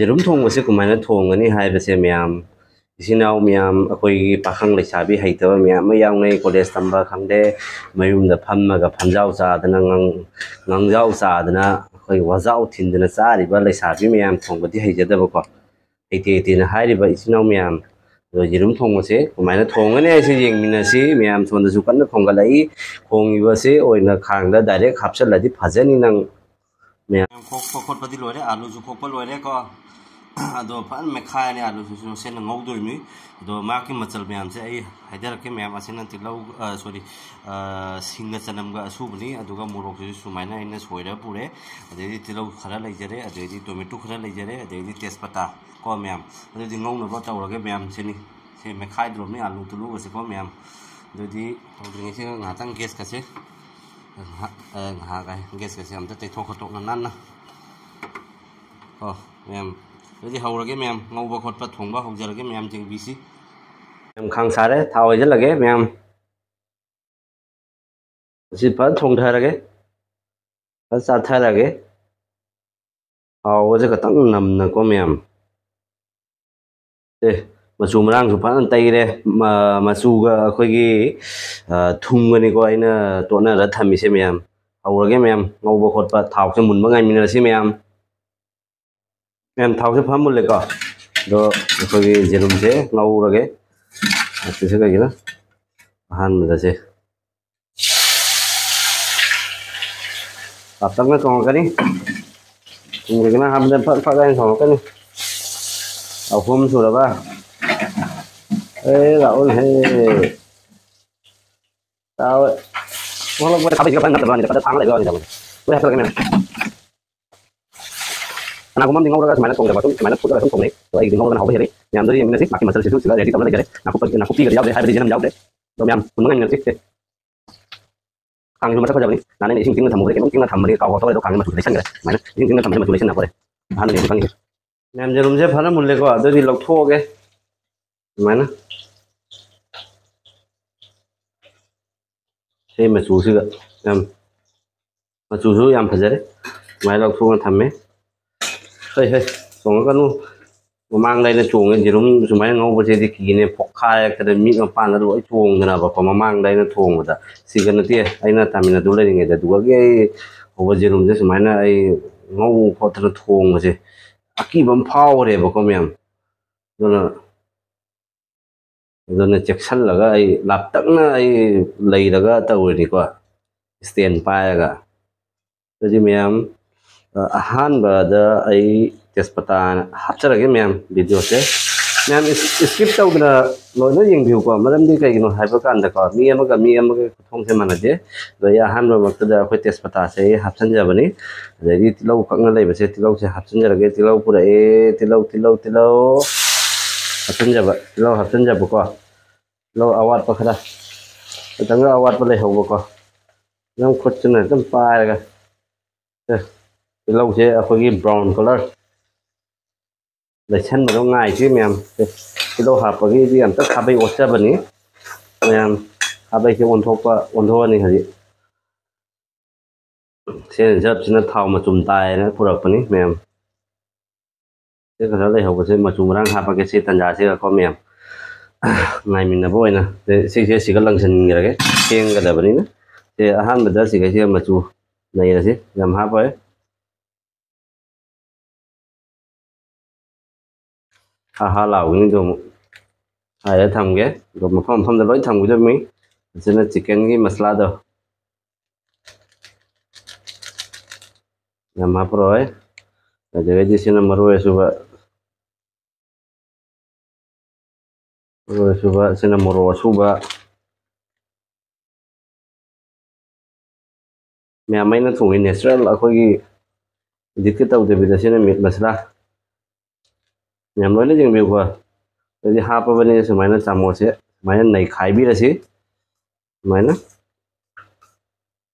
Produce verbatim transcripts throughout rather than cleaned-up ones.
ꯌꯦꯔꯨꯝ ꯊꯣꯡꯕꯁꯦ ꯀꯃꯥꯏꯅ ꯊꯣꯡꯒꯅꯤ ꯍꯥꯏꯕꯁꯦ ꯃꯌꯥꯝ, ꯏꯆꯤꯟ ꯏꯅꯥꯎ ꯃꯌꯥꯝ, ꯑꯩꯈꯣꯏꯒꯤ ꯄꯥꯈꯪ ꯂꯩꯁꯥꯕꯤ ꯍꯩꯇꯕ ꯃꯌꯥꯝ ꯑꯃ ꯌꯥꯎꯅꯩ꯫ ꯀꯣꯂꯦꯖ ꯇꯝꯕ ꯈꯪꯗꯦ, ꯃꯌꯨꯝꯗ ꯐꯝꯃꯒ ꯐꯝꯖꯥꯎ ꯆꯥꯗꯅ, ꯉꯥꯡ-, ꯉꯥꯡꯖꯥꯎ ꯆꯥꯗꯅ, ꯑꯩꯈꯣꯏ ꯋꯥꯖꯥꯎ ꯊꯤꯟꯗꯅ ꯆꯥꯔꯤꯕ ꯂꯩꯁꯥꯕꯤ ꯃꯌꯥꯝ ꯊꯣꯡꯕꯗꯤ ꯍꯩꯖꯗꯕꯀꯣ꯫ ꯍꯩꯇꯦ ꯍꯩꯇꯦꯅ ꯍꯥꯏꯔꯤꯕ ꯏꯆꯤꯟ ꯏꯅꯥꯎ ꯃꯌꯥꯝ, ꯑꯗꯣ ꯌꯦꯔꯨꯝ ꯊꯣꯡꯕꯁꯦ ꯀꯃꯥꯏꯅ ꯊꯣꯡꯒꯅꯤ ꯍꯥꯏꯁꯦ ꯌꯦꯡꯃꯤꯟꯅꯁꯤ꯫ ꯃꯌꯥꯝ ꯁꯣꯝꯗꯁꯨ ꯀꯟꯅ ꯊꯣꯡꯒꯠꯂꯛꯏ꯫ ꯊꯣꯡꯉꯤꯕꯁꯦ ꯑꯣꯏꯅ ꯈꯥꯡꯗ direct ꯍꯥꯞꯆꯜꯂꯗꯤ ꯐꯖꯅꯤ꯫ ꯅꯪ ꯃꯌꯥꯝ ꯈꯣꯛꯄ ꯈꯣꯠꯄꯗꯤ ꯂꯣꯏꯔꯦ, ꯑꯥꯂꯨꯁꯨ ꯈꯣꯛꯄ ꯂꯣꯏꯔꯦꯀꯣ꯫ ꯑꯗꯣ ꯐꯖꯅ ꯃꯦꯠꯈꯥꯏꯔꯅꯤ, ꯑꯥꯂꯨꯁꯤꯁꯨ ꯁꯦꯟꯅ ꯉꯧꯗꯣꯏꯅꯤ꯫ ꯑꯗꯣ ꯃꯥꯒꯤ ꯃꯆꯜ ꯃꯌꯥꯝꯁꯦ ꯑꯩ ꯍꯥꯏꯖꯔꯛꯀꯦ ꯃꯌꯥꯝ꯫ ꯑꯁꯤꯅ ꯇꯤꯜꯍꯧ, ꯑ, sorry, ꯑ, ꯁꯤꯡꯒ ꯆꯅꯝꯒ ꯑꯁꯨꯕꯅꯤ, ꯑꯗꯨꯒ ꯃꯣꯔꯣꯛꯁꯤꯁꯨ ꯁꯨꯃꯥꯏꯅ ꯑꯩꯅ ꯁꯣꯏꯔ ꯄꯨꯔꯦ꯫ ꯑꯗꯩꯗꯤ ꯇꯤꯜꯍꯧ ꯈꯔ ꯂꯩꯖꯔꯦ, ꯑꯗꯩꯗꯤ tomato ꯈꯔ ꯂꯩꯖꯔꯦ, ꯑꯗꯩꯗꯤ ꯇꯦꯖꯄꯇꯥ ꯀꯣ ꯃꯌꯥꯝ꯫ ꯑꯗꯨꯗꯤ ꯉꯧꯅꯕ ꯇꯧꯔꯒꯦ ꯃꯌꯥꯝ꯫ ꯁꯤꯅꯤ, ꯁꯤ ꯃꯦꯠꯈꯥꯏꯗ꯭ꯔꯣꯕꯅꯤ ꯑꯥꯂꯨ ꯇꯨꯂꯨꯒꯁꯦꯀꯣ ꯃꯌꯥꯝ꯫ ꯑꯗꯨꯗꯤ ꯇꯧꯗ꯭ꯔꯤꯉꯩꯁꯤꯗ ꯉꯥꯏꯍꯥꯛꯇꯪ gas ꯀꯁꯦ, ꯉꯥꯏꯍꯥꯛ, ꯑ, ꯉꯥꯏꯍꯥꯛ ꯍꯥꯏ, gas ꯀꯁꯦ ꯑꯝꯇ ꯇꯩꯊꯣꯛ ꯈꯣꯠꯇꯣꯛꯅ ꯅꯥꯟꯅ ꯀꯣ ꯃꯌꯥꯝ꯫ ꯑꯗꯨꯗꯤ ꯍꯧꯔꯒꯦ ꯃꯌꯥꯝ, ꯉꯧꯕ ꯈꯣꯠꯄ ꯊꯣꯡꯕ ꯍꯧꯖꯔꯒꯦ ꯃꯌꯥꯝ, ꯌꯦꯡꯕꯤꯁꯤ꯫ ꯃꯌꯥꯝ ꯈꯥꯡ ꯁꯥꯔꯦ, ꯊꯥꯎ ꯍꯩꯖꯤꯜꯂꯒꯦ ꯃꯌꯥꯝ꯫ ꯑꯁꯤ ꯐꯖꯅ ꯊꯣꯡꯊꯔꯒꯦ, ꯐꯖꯅ ꯆꯥꯊꯔꯒꯦ꯫ ꯊꯥꯎꯒꯁꯦ ꯈꯇꯪ ꯅꯝꯅꯀꯣ ꯃꯌꯥꯝ꯫ ꯑꯦ, ꯃꯆꯨ ꯃꯔꯥꯡꯁꯨ ꯐꯖꯅ ꯇꯩꯔꯦ꯫ ꯃ-, ꯃꯆꯨꯒ ꯑꯩꯈꯣꯏꯒꯤ, ꯑ, ꯊꯨꯝꯒꯅꯤꯀꯣ ꯑꯩꯅ ꯇꯣꯠꯅꯔ ꯊꯝꯃꯤꯁꯦ ꯃꯌꯥꯝ꯫ ꯍꯧꯔꯒꯦ ꯃꯌꯥꯝ, ꯉꯧꯕ ꯈꯣꯠꯄ, ꯊꯥꯎꯁꯦ ꯃꯨꯟꯕ ꯉꯥꯏꯃꯤꯟꯅꯔꯁꯤ ꯃꯌꯥꯝ꯫ ꯃꯌꯥꯝ, ꯊꯥꯎꯁꯦ ꯐꯖꯅ ꯃꯨꯜꯂꯦꯀꯣ꯫ ꯑꯗꯣ ꯑꯩꯈꯣꯏꯒꯤ ꯌꯦꯔꯨꯝꯁꯦ ꯉꯧꯔꯒꯦ꯫ ꯑꯁꯤꯁꯦ ꯀꯩꯒꯤꯅꯣ? ꯑꯍꯥꯟꯕꯗꯁꯦ ꯇꯞ ꯇꯞꯅ ꯊꯣꯡꯉꯛꯀꯅꯤ꯫ ꯊꯨꯝ ꯀꯩꯒꯤꯅꯣ ꯍꯥꯞꯄꯗ ꯐꯠ ꯐꯠ ꯍꯥꯏꯅ ꯊꯣꯡꯉꯛꯀꯅꯤ꯫ ꯑꯍꯨꯝ ꯁꯨꯔꯕ? ꯑꯦ, ꯂꯥꯛꯑꯣꯅꯦꯍꯦ꯫ ꯇꯥꯎ-, ꯊꯣꯛꯂꯛꯄꯗ ꯈꯥꯕꯩꯁꯤꯒ ꯐꯖꯅ ꯅꯞꯇꯕ ꯋꯥꯅꯤꯗ, ꯐꯖꯅ ꯊꯥꯡ ꯂꯩꯕ ꯋꯥꯅꯤꯗ꯫ ꯂꯣꯏ ꯍꯥꯞꯆꯜꯂꯒꯦ ꯃꯌꯥꯝ꯫ ꯀꯅꯥꯒꯨꯝꯕ ꯑꯃꯗꯤ ꯉꯧꯔꯒ ꯁꯨꯃꯥꯏꯅ ꯊꯣꯡꯖꯕ, ꯑꯗꯨꯝ ꯁꯨꯃꯥꯏꯅ ꯐꯨꯠꯂꯒ ꯑꯗꯨꯝ ꯊꯣꯡꯅꯩ꯫ ꯑꯗꯣ ꯑꯩꯒꯤꯗꯤ ꯉꯧꯔꯒꯅ ꯍꯥꯎꯕ ꯍꯦꯜꯂꯤ꯫ ꯃꯌꯥꯝꯗꯨꯗꯤ ꯌꯦꯡꯃꯤꯟꯅꯁꯤ꯫ ꯃꯥꯒꯤ ꯃꯆꯜꯁꯤꯁꯨ ꯁꯤꯗ ready ꯇꯧꯔ ꯂꯩꯖꯔꯦ꯫ ꯅꯥꯀꯨꯞꯄ-, ꯅꯥꯀꯨꯞꯄꯤꯒꯗꯤ ꯌꯥꯎꯗ꯭ꯔꯦ, ꯍꯥꯏꯕꯗꯤ ꯖꯤꯅꯝ ꯌꯥꯎꯗ꯭ꯔꯦ꯫ ꯑꯗꯣ ꯃꯌꯥꯝ ꯃꯨꯟꯕ ꯉꯥꯏꯃꯤꯟꯅꯁꯤ꯫ ꯁꯦ꯫ ꯈꯥꯡꯁꯨ ꯃꯁꯛ ꯐꯖꯕꯅꯤ꯫ ꯅꯍꯥꯟ ꯑꯩꯅ ꯏꯁꯤꯡ ꯇꯤꯡꯅ ꯊꯝꯃꯨꯕꯗ ꯀꯩꯅꯣꯝ ꯇꯤꯡꯅ ꯊꯝꯕꯅꯤ, ꯀꯥꯎ ꯀꯥꯎꯊꯣꯛꯑꯦ꯫ ꯑꯗꯣ ꯈꯥꯡꯁꯦ ꯃꯆꯨ ꯂꯩꯁꯟꯈ꯭ꯔꯦ꯫ ꯁꯨꯃꯥꯏꯅ ꯏꯁꯤꯡ ꯇꯤꯡꯅ ꯊꯝꯕꯁꯦ ꯃꯆꯨ ꯂꯩꯁꯟꯅ ꯄꯣꯔꯦ꯫ ꯑꯍꯥꯟꯕꯗ ꯌꯦꯡꯕ ꯈꯪꯉꯤꯁꯦ꯫ ꯃꯌꯥꯝ, ꯌꯦꯔꯨꯝꯁꯦ ꯐꯖꯅ ꯃꯨꯜꯂꯦꯀꯣ꯫ ꯑꯗꯨꯗꯤ ꯂꯧꯊꯣꯛꯑꯒꯦ꯫ ꯑꯗꯨꯃꯥꯏꯅ꯫ ꯁꯤ ꯃꯆꯨꯁꯤꯒ ꯌꯥꯝ, ꯃꯆꯨꯁꯨ ꯌꯥꯝ ꯐꯖꯔꯦ꯫ ꯑꯗꯨꯃꯥꯏꯅ ꯂꯧꯊꯣꯛꯑꯒ ꯊꯝꯃꯦ꯫ ꯍꯣꯏ, ꯍꯣꯏ꯫ ꯆꯣꯡꯉꯛꯀꯅꯨ꯫ ꯃꯃꯥꯡꯗ ꯑꯩꯅ ꯆꯣꯡꯉꯦ, ꯌꯦꯔꯨꯝ ꯁꯨꯃꯥꯏꯅ ꯉꯧꯕꯁꯤꯗꯤ ꯀꯤꯅꯦ, ꯄꯣꯛꯈꯥꯏꯔꯛꯇꯅ ꯃꯤꯠ ꯃꯄꯥꯟꯗ ꯂꯣꯏ ꯆꯣꯡꯗꯅꯕꯀꯣ꯫ ꯃꯃꯥꯡꯗ ꯑꯩꯅ ꯊꯣꯡꯕꯗ, ꯁꯤꯒ ꯅꯠꯇꯦ, ꯑꯩꯅ ꯇꯥꯃꯤꯜ ꯅꯥꯗꯨ ꯂꯩꯔꯤꯉꯩꯗ, ꯑꯗꯨꯒꯤ ꯑꯩ ꯍꯧꯕ ꯌꯦꯔꯨꯝꯁꯦ ꯁꯨꯃꯥꯏꯅ ꯑꯩ ꯉꯧ ꯈꯣꯠꯇꯅ ꯊꯣꯡꯕꯁꯦ ꯑꯀꯤꯕ ꯑꯃ ꯐꯥꯎꯈ꯭ꯔꯦꯕꯀꯣ ꯃꯌꯥꯝ꯫ ꯑꯗꯨꯅ ꯑꯗꯨꯅ ꯆꯦꯛꯁꯤꯜꯂꯒ ꯑꯩ ꯂꯥꯞꯇꯛꯅ ꯑꯩ ꯂꯩꯔꯒ ꯇꯧꯔꯤꯅꯤꯀꯣ, ꯏꯁꯇꯦꯟ ꯄꯥꯏꯔꯒ꯫ ꯑꯗꯨꯗꯤ ꯃꯌꯥꯝ, ꯑ, ꯑꯍꯥꯟꯕꯗ ꯑꯩ ꯇꯦꯖꯄꯇꯥ ꯍꯥꯞꯆꯔꯒꯦ ꯃꯌꯥꯝ꯫ ꯚꯤꯗꯤꯑꯣꯁꯦ ꯃꯌꯥꯝ ꯏꯁ-, ꯏꯁꯀꯤꯞ ꯇꯧꯗꯅ ꯂꯣꯏꯅ ꯌꯦꯡꯕꯤꯌꯨꯀꯣ꯫ ꯃꯔꯝꯗꯤ ꯀꯩꯒꯤꯅꯣ ꯍꯥꯏꯕ ꯀꯥꯟꯗꯀꯣ, ꯃꯤ ꯑꯃꯒ ꯃꯤ ꯑꯃꯒ ꯈꯨꯊꯣꯡꯁꯦ ꯃꯥꯟꯅꯗꯦ꯫ ꯑꯗꯣ ꯑꯩ ꯑꯍꯥꯟꯕꯃꯛꯇꯗ ꯑꯩꯈꯣꯏ ꯇꯦꯖꯄꯇꯥꯁꯦ ꯑꯩ ꯍꯥꯞꯆꯤꯟꯖꯕꯅꯤ꯫ ꯑꯗꯩꯗꯤ ꯇꯤꯜꯍꯧ ꯀꯛꯅ ꯂꯩꯕꯁꯦ, ꯇꯤꯜꯍꯧꯁꯦ ꯍꯥꯞꯆꯤꯟꯖꯔꯒꯦ꯫ ꯇꯤꯜꯍꯧ ꯄꯨꯔꯛꯑꯦ, ꯇꯤꯜꯍꯧ, ꯇꯤꯜꯍꯧ, ꯇꯤꯜꯍꯧ ꯍꯥꯞꯆꯤꯟꯖꯕ, ꯇꯤꯜꯍꯧ ꯍꯥꯞꯆꯤꯟꯖꯕꯀꯣ꯫ ꯇꯤꯜꯍꯧ ꯑꯋꯥꯠꯄ ꯈꯔ, ꯈꯤꯇꯪꯒ ꯑꯋꯥꯠꯄ ꯂꯩꯍꯧꯕꯀꯣ꯫ ꯑꯗꯨꯝ ꯈꯨꯠꯁꯤꯅ ꯑꯗꯨꯝ ꯄꯥꯏꯔꯒ, ꯑꯦ, ꯇꯤꯜꯍꯧꯁꯦ ꯑꯩꯈꯣꯏꯒꯤ ꯕ꯭ꯔꯥꯎꯟ ꯀꯂꯔ ꯂꯩꯁꯟꯕꯗꯣ ꯉꯥꯏꯁꯤ ꯃꯌꯥꯝ꯫ ꯑꯦ, ꯇꯤꯜꯍꯧ ꯍꯥꯞꯄꯒꯤꯗꯤ ꯑꯝꯇ ꯈꯥꯕꯩ ꯑꯣꯠꯆꯕꯅꯤ ꯃꯌꯥꯝ꯫ ꯈꯥꯕꯩꯁꯦ ꯑꯣꯟꯊꯣꯛꯄ, ꯑꯣꯟꯊꯣꯛꯑꯅꯤ ꯍꯧꯖꯤꯛ꯫ ꯁꯦ ꯖꯞꯁꯤꯅ ꯊꯥꯎ ꯃꯆꯨꯝ ꯇꯥꯏꯌꯦꯅ ꯄꯨꯔꯛꯄꯅꯤ ꯃꯌꯥꯝ꯫ ꯁꯤ ꯈꯔ ꯂꯩꯍꯧꯕꯁꯦ ꯃꯆꯨ ꯃꯔꯥꯡ ꯍꯥꯞꯄꯒꯦ ꯁꯤ ꯇꯟꯖꯥꯁꯤꯒꯀꯣ ꯃꯌꯥꯝ꯫ ꯉꯥꯏꯃꯤꯟꯅꯕ ꯑꯣꯏꯅ ꯁꯤꯁꯦ ꯁꯤꯒ ꯂꯪꯁꯤꯟꯈ꯭ꯔꯒꯦ, ꯐꯦꯡꯒꯗꯕꯅꯤꯅ꯫ ꯁꯦ ꯑꯍꯥꯟꯕꯗ ꯁꯤꯒꯩꯁꯤꯒ ꯃꯆꯨ ꯂꯩꯔꯁꯤ, ꯌꯥꯝ ꯍꯥꯞꯄꯣꯏ꯫ ꯍꯥ ꯍꯥ ꯂꯥꯎꯒꯅꯤꯗꯣ ꯑꯃꯨꯛ ꯍꯥꯏꯔ ꯊꯝꯒꯦ꯫ ꯑꯗꯣ ꯃꯐꯝ ꯃꯐꯝꯗ ꯂꯣꯏ ꯊꯝꯒꯗꯕꯅꯤ꯫ ꯑꯁꯤꯅ ꯆꯤꯛꯀꯟꯒꯤ ꯃꯁꯂꯥꯗꯣ ꯌꯥꯝ ꯍꯥꯞꯄꯔꯣꯏ꯫ ꯑꯗꯨꯗꯒꯤꯗꯤ ꯁꯤꯅ ꯃꯔꯣꯏ ꯑꯁꯨꯕ, ꯃꯔꯣꯏ ꯑꯁꯨꯕ, ꯁꯤꯅ ꯃꯣꯔꯣꯛ ꯑꯁꯨꯕ꯫ ꯃꯌꯥꯝ ꯑꯩꯅ ꯊꯣꯡꯉꯤ natural, ꯑꯩꯈꯣꯏꯒꯤ edit ꯀ ꯇꯧꯗꯕꯤꯗ꯫ ꯁꯤꯅ meat ꯃꯁꯂꯥ꯫ ꯃꯌꯥꯝ ꯂꯣꯏꯅ ꯌꯦꯡꯕꯤꯌꯨꯀꯣ꯫ ꯑꯗꯨꯗꯤ ꯍꯥꯞꯄꯕꯅꯤꯅ ꯁꯨꯃꯥꯏꯅ ꯆꯥꯃꯁꯁꯦ ꯁꯨꯃꯥꯏꯅ ꯅꯩꯈꯥꯏꯕꯤꯔꯁꯤ꯫ ꯁꯨꯃꯥꯏꯅ꯫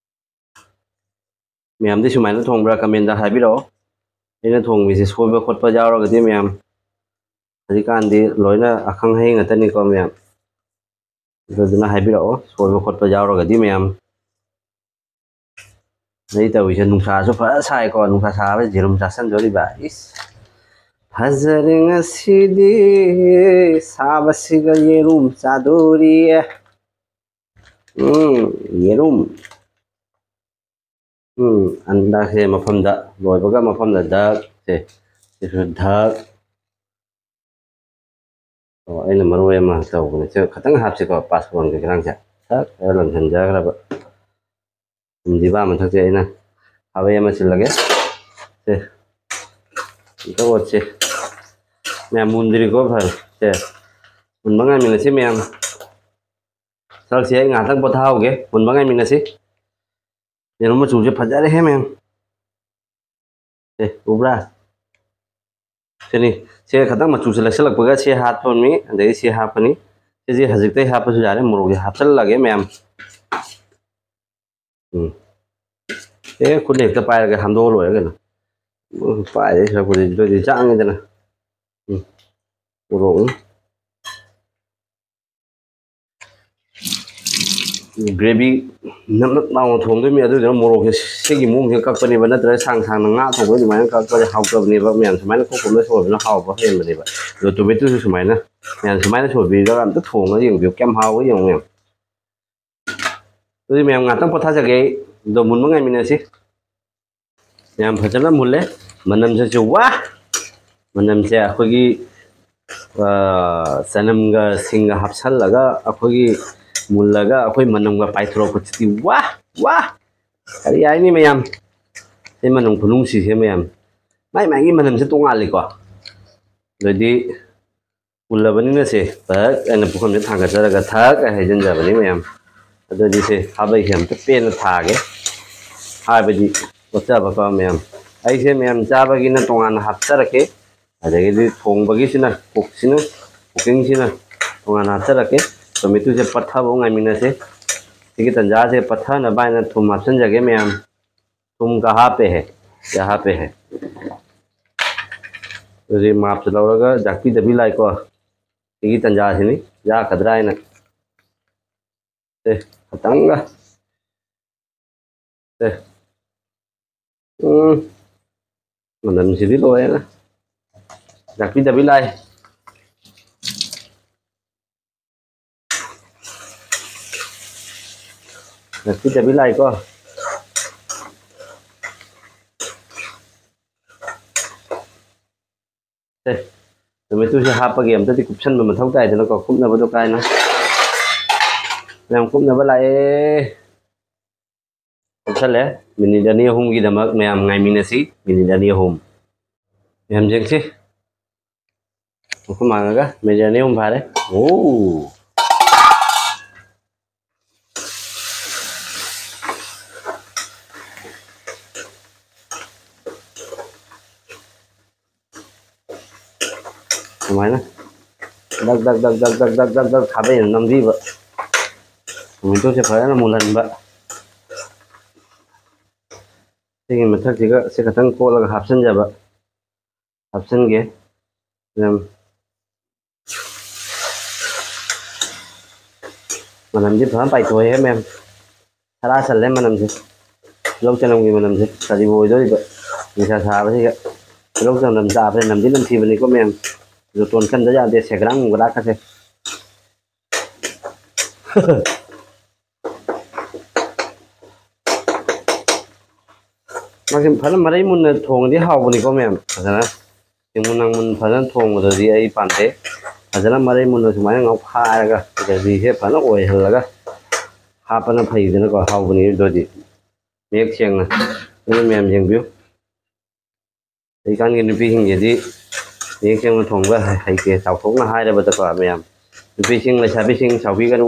ꯃꯌꯥꯝꯗꯤ ꯁꯨꯃꯥꯏꯅ ꯊꯣꯡꯕ꯭ꯔꯥ comment ꯇ ꯍꯥꯏꯕꯤꯔꯛꯑꯣ꯫ ꯑꯩꯅ ꯊꯣꯡꯕꯁꯦ ꯁꯣꯏꯕ ꯈꯣꯠꯄ ꯌꯥꯎꯔꯒꯗꯤ ꯃꯌꯥꯝ, ꯍꯧꯖꯤꯛꯀꯥꯟꯗꯤ ꯂꯣꯏꯅ ꯑꯈꯪ ꯑꯍꯩ ꯉꯥꯛꯇꯅꯤꯀꯣ ꯃꯌꯥꯝ꯫ ꯑꯗꯨꯗꯨꯅ ꯍꯥꯏꯕꯤꯔꯛꯑꯣ, ꯁꯣꯏꯕ ꯈꯣꯠꯄ ꯌꯥꯎꯔꯒꯗꯤ ꯃꯌꯥꯝ꯫ ꯑꯩ ꯇꯧꯔꯤꯁꯦ ꯅꯨꯡꯁꯥꯁꯨ ꯐꯖ ꯁꯥꯏꯀꯣ, ꯅꯨꯡꯁꯥ ꯁꯥꯕꯁꯤꯗ ꯌꯦꯔꯨꯝ ꯆꯥꯁꯟꯗꯣꯔꯤꯕ꯫ ꯏꯁ! ꯐꯖꯔꯦ ꯉꯁꯤꯗꯤ ꯁꯥꯕꯁꯤꯒ ꯌꯦꯔꯨꯝ ꯆꯥꯗꯣꯔꯤꯌꯦ꯫ ꯎꯝ, ꯌꯦꯔꯨꯝ꯫ ꯎꯝ, ꯑꯟꯗꯥꯁꯦ ꯃꯐꯝꯗ, ꯂꯣꯏꯕꯒ ꯃꯐꯝꯗ ꯗꯛꯁꯦ, ꯁꯤꯁꯨ ꯗꯛ꯫ ꯑꯣ, ꯑꯩꯅ ꯃꯔꯣꯏ ꯑꯃ ꯇꯧꯕꯅꯦ꯫ ꯁꯤ ꯈꯇꯪ ꯍꯥꯞꯁꯤꯀꯣ, ꯄꯥꯁꯄꯣꯔꯟꯒꯤ ꯈꯔꯥꯡꯁꯦ꯫ ꯁꯛ ꯍꯥꯏꯔ ꯂꯪꯁꯤꯟꯖꯈ꯭ꯔꯕ꯫ ꯊꯨꯝꯗꯤ ꯕꯥ ꯃꯊꯛꯁꯦ ꯑꯩꯅ ꯈꯥꯕꯩ ꯑꯃ ꯁꯤꯜꯂꯒꯦ꯫ ꯁꯦ, ꯑꯝꯇ ꯑꯣꯠꯁꯦ꯫ ꯃꯌꯥꯝ ꯃꯨꯟꯗ꯭ꯔꯤꯀꯣ, ꯐꯔꯦ꯫ ꯁꯦ, ꯃꯨꯟꯕ ꯉꯥꯏꯃꯤꯟꯅꯁꯤ ꯃꯌꯥꯝ꯫ ꯁꯔꯛꯁꯦ ꯑꯩ ꯉꯥꯏꯍꯥꯛꯇꯪ ꯄꯣꯊꯥꯍꯧꯒꯦ, ꯃꯨꯟꯕ ꯉꯥꯏꯃꯤꯟꯅꯁꯤ꯫ ꯌꯦꯔꯨꯝ ꯃꯆꯨꯁꯦ ꯐꯖꯔꯦꯍꯦ ꯃꯌꯥꯝ꯫ ꯑꯦ, ꯎꯕ꯭ꯔꯥ? ꯁꯤꯅꯤ꯫ ꯁꯦ ꯈꯇꯪ ꯃꯆꯨꯁꯦ ꯂꯩꯁꯜꯂꯛꯄꯒ ꯁꯤ ꯍꯥꯞꯄꯅꯤ, ꯑꯗꯩ ꯁꯤ ꯍꯥꯞꯄꯅꯤ꯫ ꯁꯤꯁꯦ ꯍꯧꯖꯤꯛꯇꯩ ꯍꯥꯞꯄꯁꯨ ꯌꯥꯔꯦ, ꯃꯣꯔꯣꯛꯁꯦ ꯍꯥꯞꯆꯜꯂꯒꯦ ꯃꯌꯥꯝ꯫ ꯎꯝ꯫ ꯑꯦ, ꯈꯨꯠꯅ ꯍꯦꯛꯇ ꯄꯥꯏꯔꯒ ꯍꯥꯝꯗꯣꯛꯑ ꯂꯣꯏꯔꯦ ꯀꯩꯅꯣ꯫ ꯎꯝ, ꯄꯥꯏꯔꯦ ꯁꯔꯛꯄꯨꯗꯤ ꯑꯗꯨꯗꯤ ꯆꯥꯡꯉꯤꯗꯅ꯫ ꯎꯝ꯫ ꯃꯣꯔꯣꯛꯅꯤ꯫ ꯒ꯭ꯔꯦꯚꯤ ꯅꯞ ꯅꯞ ꯂꯥꯎꯅ ꯊꯣꯡꯗꯣꯏꯅꯤ꯫ ꯑꯗꯨꯗꯨꯅ ꯃꯣꯔꯣꯛꯁꯦ ꯁꯤꯒꯤ ꯃꯑꯣꯡꯁꯤꯗ ꯀꯛꯄꯅꯦꯕ, ꯅꯠꯇ꯭ꯔꯒ ꯁꯥꯡ ꯁꯥꯡꯅ ꯉꯥ ꯊꯣꯡꯕ ꯑꯗꯨꯃꯥꯏꯅ ꯀꯛꯄꯁꯦ ꯍꯥꯎꯇꯕꯅꯦꯕ꯫ ꯃꯌꯥꯝ ꯁꯨꯃꯥꯏꯅ ꯀꯣꯛ ꯀꯣꯛꯅ ꯁꯣꯏꯕꯅ ꯍꯥꯎꯕ ꯍꯦꯟꯕꯅꯦꯕ꯫ ꯑꯗꯣ ꯇꯣꯃꯦꯇꯣꯁꯨ ꯁꯨꯃꯥꯏꯅ, ꯃꯌꯥꯝ ꯁꯨꯃꯥꯏꯅ ꯁꯣꯏꯕꯤꯔꯒ ꯑꯝꯇ ꯊꯣꯡꯉꯒ ꯌꯦꯡꯕꯤꯌꯨ, ꯀꯌꯥꯝ ꯍꯥꯎꯋꯦ ꯌꯦꯡꯉꯨ ꯃꯌꯥꯝ꯫ ꯑꯗꯨꯗꯤ ꯃꯌꯥꯝ ꯉꯥꯛꯇꯪ ꯄꯣꯊꯥꯖꯒꯦ ꯑꯩ, ꯑꯗꯣ ꯃꯨꯟꯕ ꯉꯥꯏꯃꯤꯟꯅꯁꯤ꯫ ꯌꯥꯝ ꯐꯖꯅ ꯃꯨꯜꯂꯦ꯫ ꯃꯅꯝꯁꯤꯁꯨ ꯋꯥ! ꯃꯅꯝꯁꯦ ꯑꯩꯈꯣꯏꯒꯤ, ꯑ, ꯆꯅꯝꯒ ꯁꯤꯡꯒ ꯍꯥꯞꯆꯜꯂꯒ ꯑꯩꯈꯣꯏꯒꯤ ꯃꯨꯜꯂꯒ ꯑꯩꯈꯣꯏ ꯃꯅꯝꯒ ꯄꯥꯏꯊꯣꯔꯛꯄꯁꯤꯗꯤ ꯋꯥ! ꯋꯥ! ꯀꯔꯤ ꯍꯥꯏꯅꯤ ꯃꯌꯥꯝ? ꯁꯤ ꯃꯅꯝ ꯈꯨꯅꯨꯡꯁꯤꯁꯦ ꯃꯌꯥꯝ꯫ ꯃꯥꯏ ꯃꯥꯏꯒꯤ ꯃꯅꯝꯁꯦ ꯇꯣꯡꯉꯥꯜꯂꯤꯀꯣ꯫ ꯑꯗꯩꯗꯤ ꯃꯨꯜꯂꯕꯅꯤꯅ ꯁꯦ ꯐꯠ ꯍꯥꯏꯅ ꯄꯨꯈꯝꯁꯦ ꯊꯥꯡꯒꯠꯆꯔꯒ ꯊꯛ ꯍꯥꯏꯅ ꯍꯩꯖꯤꯟꯖꯕꯅꯤ ꯃꯌꯥꯝ꯫ ꯑꯗꯨꯗꯤ ꯁꯦ ꯈꯥꯕꯩꯁꯦ ꯑꯝꯇ ꯄꯦꯟꯅ ꯊꯥꯒꯦ, ꯍꯥꯏꯕꯗꯤ ꯄꯣꯠꯆꯕꯀꯣ ꯃꯌꯥꯝ꯫ ꯑꯩꯁꯦ ꯃꯌꯥꯝ ꯆꯥꯕꯒꯤꯅ ꯇꯣꯉꯥꯟꯅ ꯍꯥꯞꯆꯔꯛꯀꯦ, ꯑꯗꯒꯤꯗꯤ ꯊꯣꯡꯕꯒꯤꯁꯤꯅ, ꯀꯨꯛꯁꯤꯅ, ꯀꯨꯀꯤꯡꯁꯤꯅ ꯇꯣꯉꯥꯟꯅ ꯍꯥꯞꯆꯔꯛꯀꯦ꯫ ꯇꯣꯃꯦꯇꯣꯁꯦ ꯄꯠꯊꯕ ꯉꯥꯏꯃꯤꯟꯅꯁꯦ꯫ ꯁꯤꯒꯤ ꯇꯟꯖꯥꯁꯦ ꯄꯠꯊꯅꯕ ꯍꯥꯏꯅ ꯊꯨꯝ ꯍꯥꯞꯆꯤꯟꯖꯒꯦ ꯃꯌꯥꯝ꯫ ꯊꯨꯝꯒ ꯍꯥꯞꯄꯦꯍꯦ, ꯀꯌꯥ ꯍꯥꯞꯄꯦꯍꯦ꯫ ꯑꯗꯨꯗꯤ ꯃꯥꯞꯁꯦ ꯂꯧꯔꯒ ꯖꯥꯛꯄꯤꯗꯕꯤ ꯂꯥꯛꯏꯀꯣ꯫ ꯁꯤꯒꯤ ꯇꯟꯖꯥꯁꯤꯅꯤ ꯌꯥꯛꯀꯗ꯭ꯔꯥ ꯍꯥꯏꯅ꯫ ꯑꯦ, ꯈꯇꯪꯒ꯫ ꯑꯦ꯫ ꯎꯝ꯫ ꯃꯅꯝꯁꯤꯗꯤ ꯂꯣꯏꯔꯦꯅ꯫ ꯂꯥꯛꯄꯤꯗꯕꯤ ꯂꯥꯛꯑꯦ꯫ ꯂꯥꯛꯄꯤꯗꯕꯤ ꯂꯥꯛꯑꯦꯀꯣ꯫ ꯑꯦ, ꯇꯣꯃꯦꯇꯣꯁꯦ ꯍꯥꯞꯄꯒꯤ ꯑꯝꯇꯗꯤ ꯀꯨꯞꯁꯟꯕ ꯃꯊꯧ ꯇꯥꯏꯗꯅꯀꯣ, ꯀꯨꯞꯅꯕꯗꯣ ꯀꯥꯏꯅ꯫ ꯌꯥꯝ ꯀꯨꯞꯅꯕ ꯂꯥꯛꯑꯦ꯫ ꯀꯨꯞꯁꯜꯂꯦ꯫ ꯃꯤꯅꯤꯠ ꯑꯅꯤ ꯑꯍꯨꯝꯒꯤꯗꯃꯛ ꯃꯌꯥꯝ ꯉꯥꯏꯃꯤꯟꯅꯁꯤ꯫ ꯃꯤꯅꯤꯠ ꯑꯅꯤ ꯑꯍꯨꯝ꯫ ꯃꯌꯥꯝ ꯌꯦꯡꯁꯤ꯫ ꯃꯈꯨꯝ ꯍꯥꯡꯉꯒ ꯃꯤꯅꯤꯠ ꯑꯅꯤ ꯑꯍꯨꯝ ꯐꯥꯔꯦ꯫ ꯑꯣ꯫ ꯁꯨꯃꯥꯏꯅ ꯗꯛ ꯗꯛ ꯗꯛ ꯗꯛ ꯗꯛ ꯗꯛ ꯗꯛ ꯗꯛ ꯊꯥꯗꯩꯅ ꯅꯝꯕꯤꯕ꯫ ꯇꯣꯃꯦꯇꯣꯁꯦ ꯐꯖꯅ ꯃꯨꯜꯍꯟꯕ꯫ ꯁꯤꯒꯤ ꯃꯊꯛꯁꯤꯒ ꯁꯤ ꯈꯛꯇꯪ ꯀꯣꯠꯂꯒ ꯍꯥꯞꯆꯤꯟꯖꯕ꯫ ꯍꯥꯞꯆꯤꯟꯒꯦ꯫ ꯃꯌꯥꯝ, ꯃꯅꯝꯗꯤ ꯐꯖꯅ ꯄꯥꯏꯊꯣꯛꯑꯦꯍꯦ ꯃꯌꯥꯝ꯫ ꯁꯔꯥ ꯁꯜꯂꯦ ꯃꯅꯝꯁꯦ꯫ ꯇꯤꯜꯍꯧ ꯆꯅꯝꯒꯤ ꯃꯅꯝꯁꯦ ꯀꯔꯤꯕꯨ ꯑꯣꯏꯗꯣꯔꯤꯕ? ꯅꯨꯡꯁꯥ ꯁꯥꯕꯁꯤꯒ ꯇꯤꯜꯍꯧ ꯆꯅꯝ ꯆꯥꯕꯁꯦ ꯅꯝꯗꯤ ꯅꯝꯊꯤꯕꯅꯤꯀꯣ ꯃꯌꯥꯝ꯫ ꯖꯣꯇꯣꯟ ꯀꯟꯗ ꯌꯥꯗꯦ, ꯁꯦꯒ꯭ꯔꯥꯛ ꯅꯨꯡꯒ꯭ꯔꯥꯛꯀꯁꯦ꯫ ꯃꯥꯁꯦ ꯐꯖꯅ ꯃꯔꯩ ꯃꯨꯟꯅ ꯊꯣꯡꯉꯗꯤ ꯍꯥꯎꯕꯅꯤꯀꯣ ꯃꯌꯥꯝ꯫ ꯐꯖꯅ ꯁꯤꯡ ꯃꯅꯥ ꯃꯨꯟ ꯐꯖꯅ ꯊꯣꯡꯕꯗꯗꯤ ꯑꯩ ꯄꯥꯝꯖꯩ꯫ ꯐꯖꯅ ꯃꯔꯩ ꯃꯨꯟꯅ ꯁꯨꯃꯥꯏꯅ ꯉꯧꯈꯥꯏꯔꯒ ꯒ꯭ꯔꯦꯚꯤꯁꯦ ꯐꯖꯅ ꯑꯣꯏꯍꯜꯂꯒ ꯍꯥꯞꯄꯅ ꯐꯩꯗꯅꯀꯣ, ꯍꯥꯎꯕꯅꯤ ꯑꯗꯨꯗꯤ꯫ ꯃꯌꯦꯛ ꯁꯦꯡꯅ ꯑꯗꯨ ꯃꯌꯥꯝ ꯌꯦꯡꯕꯤꯌꯨ꯫ ꯍꯧꯖꯤꯛꯀꯥꯟꯒꯤ ꯅꯨꯄꯤꯁꯤꯡꯁꯤꯗꯤ ꯃꯌꯦꯛ ꯁꯦꯡꯅ ꯊꯣꯡꯕ ꯍꯩꯇꯦ, ꯆꯥꯎꯊꯣꯛꯅ ꯍꯥꯏꯔꯕꯗꯀꯣ ꯃꯌꯥꯝ꯫ ꯅꯨꯄꯤꯁꯤꯡ, ꯂꯩꯁꯥꯕꯤꯁꯤꯡ ꯁꯥꯎꯕꯤꯒꯅꯨ꯫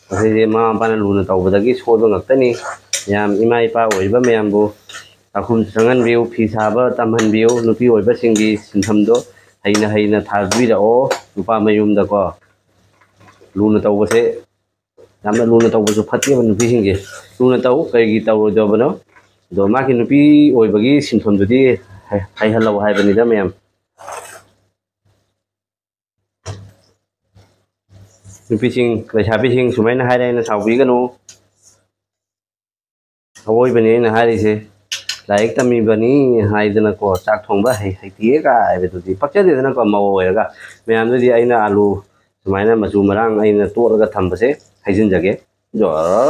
ꯃꯁꯤꯗꯤ ꯃꯃꯥ ꯃꯄꯥꯅ ꯂꯨꯅ ꯇꯧꯕꯗꯒꯤ ꯁꯣꯏꯕ ꯉꯥꯛꯇꯅꯤ꯫ ꯃꯌꯥꯝ, ꯏꯃꯥ ꯏꯄꯥ ꯑꯣꯏꯔꯤꯕ ꯃꯌꯥꯝꯕꯨ ꯆꯥꯛꯈꯨꯝ ꯆꯪꯍꯟꯕꯤꯌꯨ, ꯐꯤ ꯁꯥꯕ ꯇꯝꯍꯟꯕꯤꯌꯨ, ꯅꯨꯄꯤ ꯑꯣꯏꯕꯁꯤꯡꯒꯤ ꯁꯤꯟꯐꯝꯗꯣ ꯍꯩꯅ ꯍꯩꯅ ꯊꯥꯕꯤꯔꯛꯑꯣ ꯅꯨꯄꯥ ꯃꯌꯨꯝꯗꯀꯣ꯫ ꯂꯨꯅ ꯇꯧꯕꯁꯦ ꯌꯥꯝꯅ ꯂꯨꯅ ꯇꯧꯕꯁꯨ ꯐꯠꯇꯦꯕ ꯅꯨꯄꯤꯁꯤꯡꯁꯦ꯫ ꯂꯨꯅ ꯇꯧ, ꯀꯔꯤꯒꯤ ꯇꯧꯔꯣꯏꯗꯕꯅꯣ? ꯑꯗꯣ ꯃꯥꯒꯤ ꯅꯨꯄꯤ ꯑꯣꯏꯕꯒꯤ ꯁꯤꯟꯐꯝꯗꯨꯗꯤ ꯍꯩ-, ꯍꯩꯍꯜꯂꯧ ꯍꯥꯏꯕꯅꯤꯗ ꯃꯌꯥꯝ꯫ ꯅꯨꯄꯤꯁꯤꯡ, ꯂꯩꯁꯥꯕꯤꯁꯤꯡ ꯁꯨꯃꯥꯏꯅ ꯍꯥꯏꯔꯦ ꯍꯥꯏꯅ ꯁꯥꯎꯕꯤꯒꯅꯨ꯫ ꯑꯋꯣꯏꯕꯅꯤ ꯑꯩꯅ ꯍꯥꯏꯔꯤꯁꯦ꯫ ꯂꯥꯏꯔꯤꯛ ꯇꯝꯃꯤꯕꯅꯤ ꯍꯥꯏꯗꯅꯀꯣ, ꯆꯥꯛ ꯊꯣꯡꯕ ꯍꯩ-, ꯍꯩꯇꯤꯌꯦ ꯀꯥꯏ ꯍꯥꯏꯕꯗꯨꯗꯤ ꯄꯛꯆꯗꯦꯗꯅꯀꯣ, ꯃꯧ ꯑꯣꯏꯔꯒ꯫ ꯃꯌꯥꯝꯗꯨꯗꯤ ꯑꯩꯅ ꯑꯂꯨ ꯁꯨꯃꯥꯏꯅ ꯃꯆꯨ ꯃꯔꯥꯡ ꯑꯩꯅ ꯇꯣꯠꯂꯒ ꯊꯝꯕꯁꯦ ꯍꯩꯖꯤꯟꯖꯒꯦ꯫ ꯖꯣꯔ꯫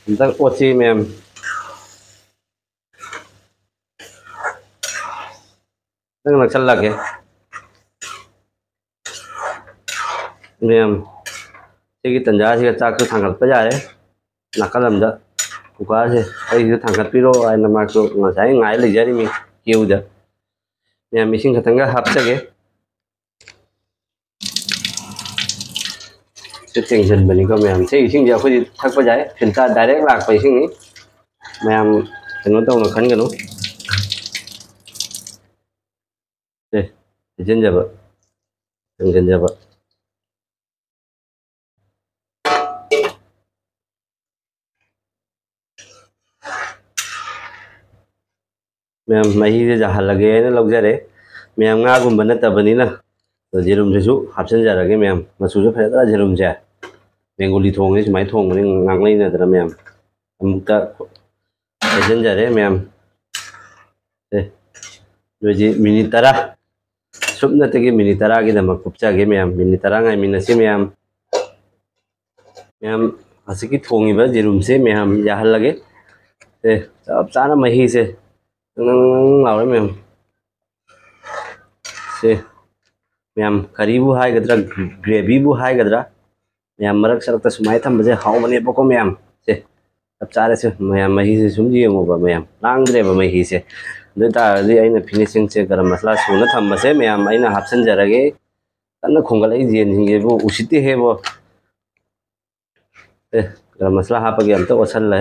ꯑꯝꯇꯪ ꯑꯣꯠꯁꯤ ꯃꯌꯥꯝ꯫ ꯈꯤꯇꯪ ꯅꯛꯁꯜꯂꯛꯀꯦ꯫ ꯃꯌꯥꯝ, ꯁꯤꯒꯤ ꯇꯟꯖꯥꯁꯤꯒ ꯆꯥꯛꯁꯨ ꯊꯥꯡꯒꯠꯄ ꯌꯥꯔꯦ꯫ ꯅꯥꯀꯜ ꯑꯃꯗ ꯀꯨꯀꯔꯁꯦ ꯑꯩꯁꯨ ꯊꯥꯡꯒꯠꯄꯤꯔꯣ ꯍꯥꯏꯅ ꯃꯥꯁꯨ ꯉꯁꯥꯏ ꯉꯥꯏ ꯂꯩꯖꯔꯤꯃꯤ ꯀ꯭ꯌꯨꯗ꯫ ꯃꯌꯥꯝ, ꯏꯁꯤꯡ ꯈꯛꯇꯪꯒ ꯍꯥꯞꯆꯒꯦ꯫ ꯁꯤ ꯇꯦꯡꯁꯤꯟꯕꯅꯤꯀꯣ ꯃꯌꯥꯝ꯫ ꯁꯤ ꯏꯁꯤꯡꯁꯦ ꯑꯩꯈꯣꯏꯗꯤ ꯊꯛꯄ ꯌꯥꯏ, ꯐꯤꯜꯇꯔ ꯗꯥꯏꯔꯦꯛ ꯂꯥꯛꯄ ꯏꯁꯤꯡꯅꯤ꯫ ꯃꯌꯥꯝ ꯀꯩꯅꯣ ꯇꯧꯅ ꯈꯟꯒꯅꯨ꯫ ꯁꯦ, ꯍꯩꯖꯤꯟꯖꯕ, ꯊꯥꯡꯖꯤꯟꯖꯕ꯫ ꯃꯌꯥꯝ, ꯃꯍꯤꯁꯦ ꯌꯥꯍꯜꯂꯒꯦꯅ ꯂꯧꯖꯔꯦ꯫ ꯃꯌꯥꯝ, ꯉꯥꯒꯨꯝꯕ ꯅꯠꯇꯕꯅꯤꯅ ꯌꯦꯔꯨꯝꯁꯤꯁꯨ ꯍꯥꯞꯆꯤꯟꯖꯔꯒꯦ ꯃꯌꯥꯝ꯫ ꯃꯆꯨꯁꯨ ꯐꯖꯗ꯭ꯔꯥ ꯌꯦꯔꯨꯝꯁꯦ? ꯕꯦꯡꯒꯣꯂꯤ ꯊꯣꯡꯉꯦ ꯁꯨꯃꯥꯏꯅ ꯊꯣꯡꯕꯅꯤ ꯉꯥꯡꯅꯩꯅꯗꯅ ꯃꯌꯥꯝ꯫ ꯑꯃꯨꯛꯇ ꯍꯩꯖꯤꯟꯖꯔꯦ ꯃꯌꯥꯝ꯫ ꯑꯦ, ꯅꯣꯏꯁꯤ ꯃꯤꯅꯤꯠ ꯇꯔꯥ, ꯁꯨꯞꯅꯇꯒꯤ ꯃꯤꯅꯤꯠ ꯇꯔꯥꯒꯤꯗꯃꯛ ꯀꯨꯞꯆꯒꯦ ꯃꯌꯥꯝ꯫ ꯃꯤꯅꯤꯠ ꯇꯔꯥ ꯉꯥꯏꯃꯤꯟꯅꯁꯤ ꯃꯌꯥꯝ꯫ ꯃꯌꯥꯝ, ꯍꯧꯖꯤꯛꯀꯤ ꯊꯣꯡꯉꯤꯕ ꯌꯦꯔꯨꯝꯁꯦ ꯃꯌꯥꯝ ꯌꯥꯍꯜꯂꯒꯦ꯫ ꯑꯦ, ꯆꯞ ꯆꯥꯅ ꯃꯍꯤꯁꯦ ꯅꯪ ꯅꯪ ꯂꯥꯎꯔꯦ ꯃꯌꯥꯝ꯫ ꯁꯦ, ꯃꯌꯥꯝ, ꯀꯔꯤꯕꯨ ꯍꯥꯏꯒꯗ꯭ꯔꯥ, ꯒ꯭ꯔꯦꯚꯤꯕꯨ ꯍꯥꯏꯒꯗ꯭ꯔꯥ, ꯃꯌꯥꯝ, ꯃꯔꯛ ꯁꯔꯛꯇ ꯁꯨꯃꯥꯏꯅ ꯊꯝꯕꯁꯦ ꯍꯥꯎꯕꯅꯦꯕꯀꯣ ꯃꯌꯥꯝ꯫ ꯁꯦ, ꯆꯞ ꯆꯥꯔꯦ ꯁꯦ ꯃꯌꯥꯝ, ꯃꯍꯤꯁꯦ ꯁꯨꯝ ꯌꯦꯡꯉꯣꯕ ꯃꯌꯥꯝ, ꯂꯥꯡꯗ꯭ꯔꯦꯕ ꯃꯍꯤꯁꯦ꯫ ꯑꯗꯨ ꯑꯣꯏ ꯇꯥꯔꯒꯗꯤ ꯑꯩꯅ ꯐꯤꯅꯤꯁꯤꯡꯁꯦ ꯒꯔꯝ ꯃꯁꯥꯂꯥ ꯁꯨꯅ ꯊꯝꯕꯁꯦ ꯃꯌꯥꯝ ꯑꯩꯅ ꯍꯥꯞꯆꯤꯟꯖꯔꯒꯦ꯫ ꯀꯟꯅ ꯈꯣꯡꯒꯠꯂꯛꯏ ꯌꯦꯟꯁꯤꯡꯁꯤꯕꯨ ꯎꯁꯤꯠꯇꯦꯍꯦꯕꯣ꯫ ꯑꯦ, ꯒꯔꯝ ꯃꯁꯥꯂꯥ ꯍꯥꯞꯄꯒꯤ ꯑꯝꯇ ꯑꯣꯠꯁꯜꯂꯦ꯫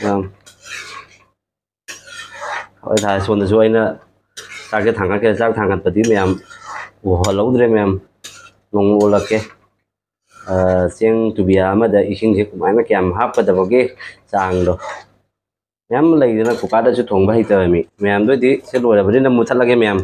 ꯑꯥ꯫ ꯍꯣꯏ, ꯁꯥꯏ, ꯁꯣꯝꯗꯁꯨ ꯑꯩꯅ ꯆꯥꯛꯁꯦ ꯊꯥꯡꯒꯠꯀꯦ, ꯆꯥꯛ ꯊꯥꯡꯒꯠꯄꯗꯤ ꯃꯌꯥꯝ ꯎꯍꯜꯍꯧꯗ꯭ꯔꯦ ꯃꯌꯥꯝ, ꯅꯣꯡꯃ ꯎꯠꯂꯛꯀꯦ꯫ ꯑꯥ, ꯆꯦꯡ ꯇꯨꯕꯤꯌꯥ ꯑꯃꯗ ꯏꯁꯤꯡꯁꯦ ꯀꯃꯥꯏꯅ ꯀꯌꯥꯝ ꯍꯥꯞꯀꯗꯕꯒꯦ ꯆꯥꯡꯗꯣ꯫ ꯃꯌꯥꯝ ꯂꯩꯗꯅ ꯀꯨꯀꯥꯔꯗꯁꯨ ꯊꯣꯡꯕ ꯍꯩꯇꯕ ꯃꯤ ꯃꯌꯥꯝꯗꯨꯗꯤ ꯁꯤ ꯂꯣꯏꯔꯕꯅꯤꯅ ꯃꯨꯠꯊꯠꯂꯒꯦ ꯃꯌꯥꯝ꯫